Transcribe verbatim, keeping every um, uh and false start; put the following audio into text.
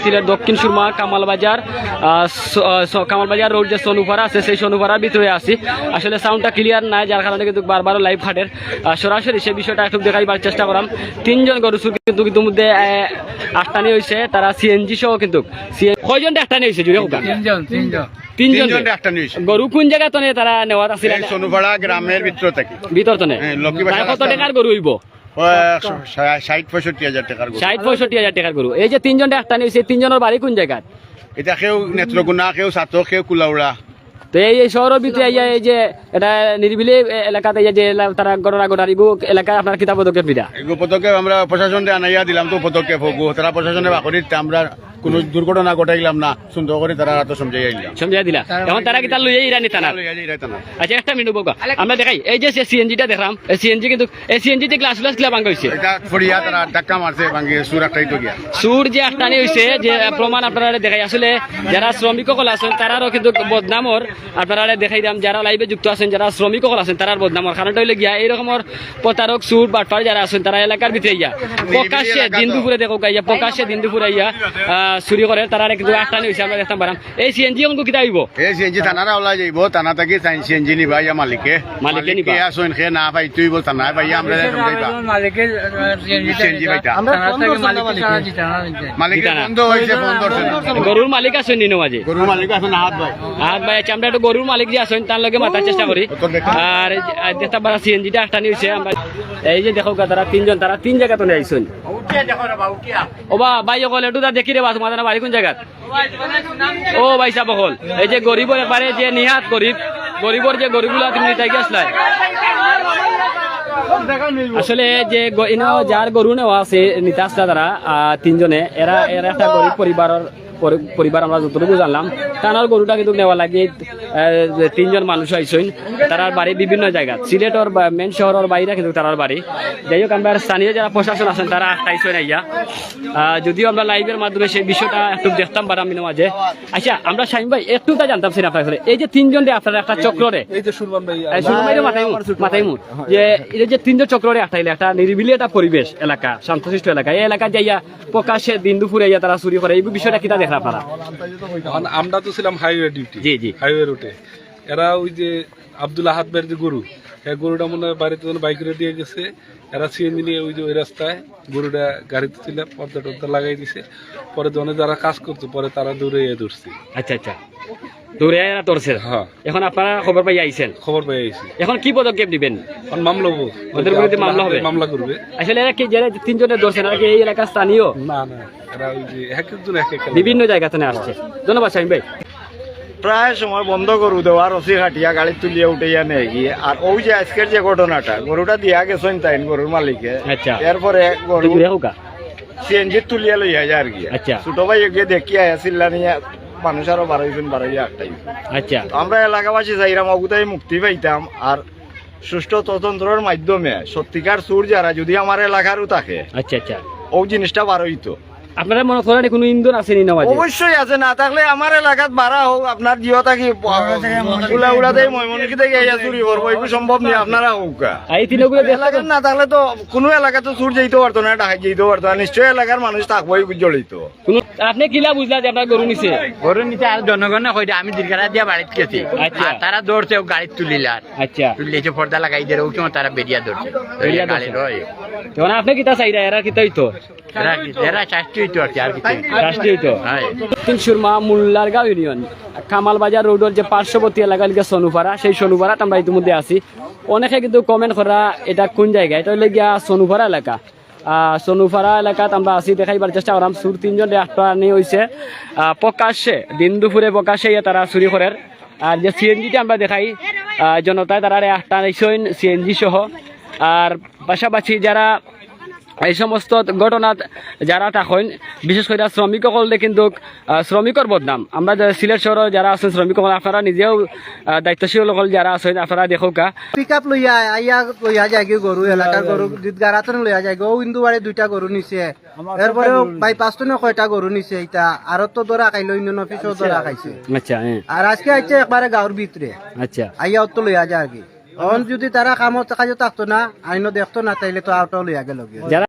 সিলেট দক্ষিণ সুরমা কামালবাজার, আহ, স-, আহ, স-, কামালবাজার রোড যে সনুপাড়া আছে, সেই সনুপাড়ার ভিতরে আছি। আসলে সাউন্ডটা ক্লিয়ার নাই, যার কারণে কিন্তু বারবার লাইভ ফাটের। আহ, সরাসরি সে বিষয়টা একটু দেখাইবার চেষ্টা করাম। তিনজন গরু চুর কিন্তু ইতিমধ্যে, আহ, আটকানি হইছে, তারা সিএনজি সহ কিন্তু। সিএন-, কয়জনরে আটকানি হইছে জুড়ে হোক? তিনজন, তিনজন। তিনজন। তিনজনরে আটকানি হইছে। গরু কোন জায়গা তনে তারা নেওয়াত আছিল? এই সনুপাড়া গ্রামের ভিতর থেকে। ভিতর তনে? হ্যাঁ, লক্ষ্মী প্রায় বাজার কত রাস্তার টাকার গরু হইব? ও, ষাট পঁয়ষট্টি হাজার টাকার গরু। ষাট পঁয়ষট্টি হাজার টাকার গরু। এই যে তিনজনরে আটকানি হইছে, তিনজনর বাড়ি কোন জায়গাত? এটা কেউ নেত্রকোনা, কেউ ছাতক, কেউ কুলাউড়া। তো এই, এই শহরের ভিতরে আইয়া এই যে এটা নিরিবিলি এ-, এলাকাতে এই যে এলা-, তারা ঘটনা ঘটার ইগু এলাকায় আপনার কিতা পদক্ষেপ নিরা? এগু পদক্ষেপ আমরা প্রশাসনরে আনাইয়া দিলাম তো পদক্ষেপ হবো। তারা প্রশাসনে বাকরিত আমরা কোনো দুর্ঘটনা ঘটাইলাম না, সুন্দর করে তারা রাতো সমঝাইয়া আইলাম। সমঝাইয়া দিলা। এখন তারা কিতা লইয়া ইরানি থানা? লইয়া যাই ইরানি থানা। আচ্ছা, একটা মিনিট বউকা। আমরা দেখাই, এই যে সিএনজিটা দেখলাম, এই সিএনজি কিন্তু, এই সিএনজি যে গ্লাস গ্লাস কিলা ভাঙা হইছে। এটা ফড়িয়া তারা ধাক্কা মারছে, ভাঙিয়ে চুর আটকাইতো গিয়া। চুর যে আটকানি হইছে, যে প্রমাণ আপনারা দেখাই। আসলে যারা শ্রমিক সকল আছেন, তারারও কিন্তু বদনামর আপনারা দেখাই দাম, যারা লাইভে যুক্ত আছেন, যারা শ্রমিক সকল আছেন, তারার বদনামর কারণটা হইলে গিয়া এই রকমর প্রতারক, চুর, বাটপার যারা আছেন, তারা এলাকার ভিতরে ইয়া প্রকাশ্যে দিন দুপুরে দেখো গিয়া, প্রকাশ্যে দিন দুপুরে ইয়া, আহ, চুরি করে, তারা কিন্তু আটকানি হইছে, আমরা দেখতাম পারাম। এই সিএনজি এখন কিতা হইব? এই সিএনজি থানার আওলা যাইব, থানা থাকি সিএনজি নিবা ইয়া মালিকে। মালিকে নিবা। কে আছেন, কে না পাই, তুই বল থানায় পাই, আমরা যাই সমঝাইবা। মালিকে, আহ, সিএনজি সিএনজি পাইতা। পাইতা। আমরা থানা ফোন থাকি করছি না মালিকে মালিকে। সারা দিতা না দিতা। মালিকে দিতা না। বন্ধ হইছে, ফোন ধরছে না। গরুর মালিক আছেন নি নমাজে? গরুর মালিক আছেন আহাদ ভাই। আহাদ ভাই, আচ্ছা, আমরা একটু গরুর মালিক যে আছেন, তার লগে মাতার চেষ্টা করি। কত দেখেন? আর, আর দেখতাম পারা সিএনজিটা আটকানি হইছে, আমরা এই যে দেখো গা, তারা তিনজন, তারা তিন জায়গা তো আইছেন। ও বা, ভাই, ওখানে একটু তা দেখি রে বা, তোমাদের বাড়ি কোন জায়গাত? ও ভাই সাহেব, হল এই যে গরিবর একবারে যে নিহাত গরিব, গরিবর যে গরুগুলা তুমি নিতে গিয়ে আসলাই। আসলে যে গ-, ইনো যার গরু নেওয়া আছে, নিতে আসলা তারা, আহ, তিনজনে, এরা, এরা একটা গরিব পরিবারর, পরি-, পরিবার আমরা যতটুকু জানলাম, তানার গরুটা কিন্তু নেওয়া লাগে, আহ, যে তিনজন মানুষ আইছইন, তারার বাড়ি বিভিন্ন জায়গা, সিলেটর বা মেন শহরর বাইরে কিন্তু তারার বাড়ি। যাই হোক, আমরা স্থানীয় যারা প্রশাসন আছেন, তারা আটকাইছইন আইয়া। আহ, যদিও আমরা লাইভের মাধ্যমে সেই বিষয়টা একটু দেখতাম পারাম ইনো মাঝে। আচ্ছা, আমরা শামীম ভাই একটু তা জানতাম চাই আপনার কাছে। এই যে তিনজনরে আপনারা একটা চক্ররে, এই যে সুরমান ভাই, এই সুরমান ভাইরে মাথায় মুখ, মাথায় মুখ। যে এই যে তিনজন চক্ররে আটকাইলে একটা নিরিবিলি একটা পরিবেশ এলাকা, শান্তশিষ্ট এলাকা, এই এলাকা যাইয়া প্রকাশ্যে দিন দুপুরে ইয়া তারা চুরি করে, এই বিষয়টা কিতা দেখরা আপনারা? এখন আমরা তো ছিলাম হাইওয়ে ডিউটি। জি, জি। হাইওয়ে রুটে। এরা ওই যে আব্দুল আহাদ ভাইয়ের যে গরু, এই গরুটা মনে হয় বাড়িতে যেন বাইক করে দিয়ে গেছে। এরা সিএনজি নিয়ে ওই যে ওই রাস্তায় গরুটা গাড়িতে তুলে পর্দা টর্দা লাগাই দিছে। পরে দোকানে যারা কাজ করতো, পরে তারা দৌড়ে এ ধরছে। আচ্ছা, আচ্ছা, দৌড়ে এরা ধরছে। হ্যাঁ। এখন আপনারা খবর পাই আইছেন? খবর পাই আইছি। এখন কি পদক্ষেপ নিবেন? এখন মামলা হবো। ওদের বিরুদ্ধে মামলা হবে? মামলা করবে। আসলে এরা কি, যারা তিনজনে ধরছেন, এরা কি এই এলাকার স্থানীয়? না, না, এরা ওই যে এক একজন এক এক এলাকা। বিভিন্ন জায়গা থেকে আসছে। ধন্যবাদ শামীম ভাই। প্রায় সময় বন্ধ গরু দেওয়া, রশি কাটিয়া গাড়িত তুলিয়া উঠাইয়া নেয় গিয়া। আর ওই যে আজকের যে ঘটনাটা, গরুটা দিয়া গেছইন তাইন গরুর মালিকে। আচ্ছা। এরপরে গরু সিএনজি তুলিয়া লইয়া যায় আর কি। আচ্ছা। ছোট ভাই গিয়া দেখিয়া আয়া চিল্লানিয়া মানুষ আরো বারইছইন, বারইয়া আটকাইছইন। আচ্ছা। তো আমরা এলাকাবাসী চাইরাম অগুতাই মুক্তি পাইতাম, আর সুষ্ঠু তদন্তর মাধ্যমে সত্যিকার চুর যারা যদি আমার এলাকারও থাকে, আচ্ছা, আচ্ছা। ও জিনিসটা বারইতো। আপনারা মনে করেন কোনো ইন্ধন আছে নি নমাজে? অবশ্যই আছে, না থাকলে আমার এলাকাত বাড়া হোক, আপনার জিও থাকি উলা উলা দেয় ময়মনসিংহ থেকে ইয়া চুরি করবো, এগুলো সম্ভব নেই, আপনারা হোক। এই তিনগুলো দেখতে এলাকাত না থাকলে তো কোনো এলাকাত তো চুর যেতে পারতো না, ডাকাত যেতে পারতো না, নিশ্চয়ই এলাকার মানুষ থাকবোই জড়িত। কোনো, আপনি কিলা বুঝলা যে আপনার গরু নিছে? গরু নিছে আর জনগণে কইরা আমি দীর্ঘারা দিয়া বাড়িত গেছি। আচ্ছা। আর তারা ধরছে ও গাড়িত তুলিলার। আচ্ছা। তুললে যে পর্দা লাগাই দের, ওই সময় তারা বেরিয়া ধরছে। বেরিয়া ধরছে। গাড়ির, ওই। তখন আপনি কিতা চাইরা, এরা কিতা হইতো? এরা, এরা শাস্তি হইতো আর কি, আর কিছু না। শাস্তি হইতো। হ্যাঁ। দক্ষিণ সুরমা মোল্লারগাঁও ইউনিয়ন, কামালবাজার রোডর যে পার্শ্ববর্তী এলাকা লিখে সনুপাড়া, সেই সনুপাড়াত আমরা ইতিমধ্যে আছি। অনেকে কিন্তু কমেন্ট করা, এটা কোন জায়গা? এটা হইলে গিয়া সনুপাড়া এলাকা। আহ, সনুপাড়া এলাকাত আমরা আছি, দেখাইবার চেষ্টা করাম। চুর তিনজনরে আটকানি হইছে, আহ, প্রকাশ্যে, দিন দুপুরে প্রকাশ্যে ইয়া তারা চুরি করের। আর যে সিএনজিটা আমরা দেখাই, আহ, জনতায় তারারে আটকাইছইন সিএনজি সহ। আর পাশাপাশি যারা এই সমস্ত ঘটনাত যারা থাকইন, বিশেষ করে শ্রমিক সকলরে কিন্তু, আহ, শ্রমিকর বদনাম। আমরা যে সিলেট শহরে যারা আছেন শ্রমিক সকল, আপনারা নিজেও, আহ, দায়িত্বশীল সকল যারা আছেন, আপনারা দেখউক্কা। পিকআপ লইয়া আইয়া লইয়া যায়গি গরু, এলাকার গরু, গাড়াতন লইয়া যায়গি। ও ইন্দু বাড়ি দুইটা গরু নিছে, এরপরে বাইপাস তো কয়টা গরু নিছে, ইটা আরো তো ধরা খাইলো, ইউনিয়ন অফিসও ধরা খাইছে। আচ্ছা, হ্যাঁ। আর আজকে আইছে একবারে গাঁওর ভিতরে। আচ্ছা। আইয়া অত লইয়া যায়গি। অখন যদি তারা কামো কাজো থাকতো না, আইনও দেখতো না, তাইলে তো আউটাও লইয়া গেল গিয়া। যারা